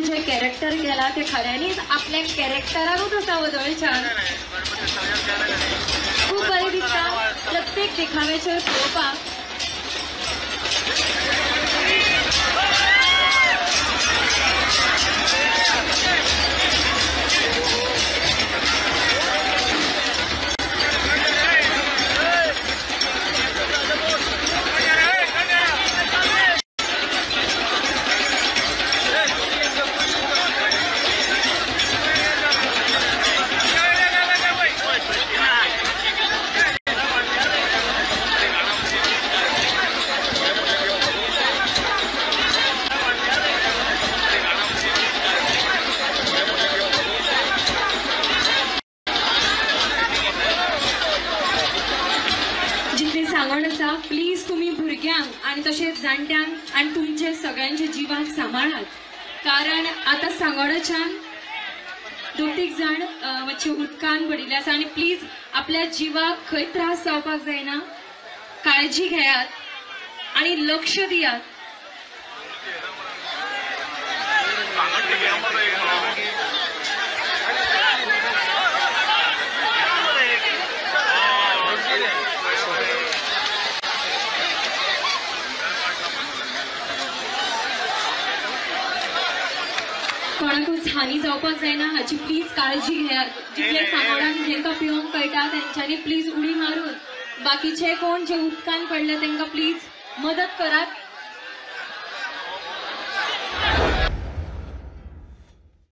जे character केला ते खऱ्यांनीच आपल्या कॅरेक्टरानूच आसा व्हदळच्यान. खूब बरें दिसता प्रत्येक देखाव्याचेर पळोवपाक. प्लीज तुम्ही भुरग्यांक आनी तशेंच जाणट्यांक आनी तुमचे सगळ्यांच्या जिवाक सांबाळात, कारण आतां सांगोडाच्यान दोन तीग जाण मातशे उदकान पडिल्ले आसा आनी प्लीज आपल्या जिवाक खंय त्रास जावपाक जायना, काळजी घेयात आनी लक्ष दियात. कोणाकूच हानी जावपाक जायना हाची प्लीज काळजी घेयात. जितले सांगोडान जेंका पिवंक कळटा तेंच्यांनी प्लीज उडी मारून बाकीचे कोण जे उदकान पडले तेंका प्लीज मदत करात.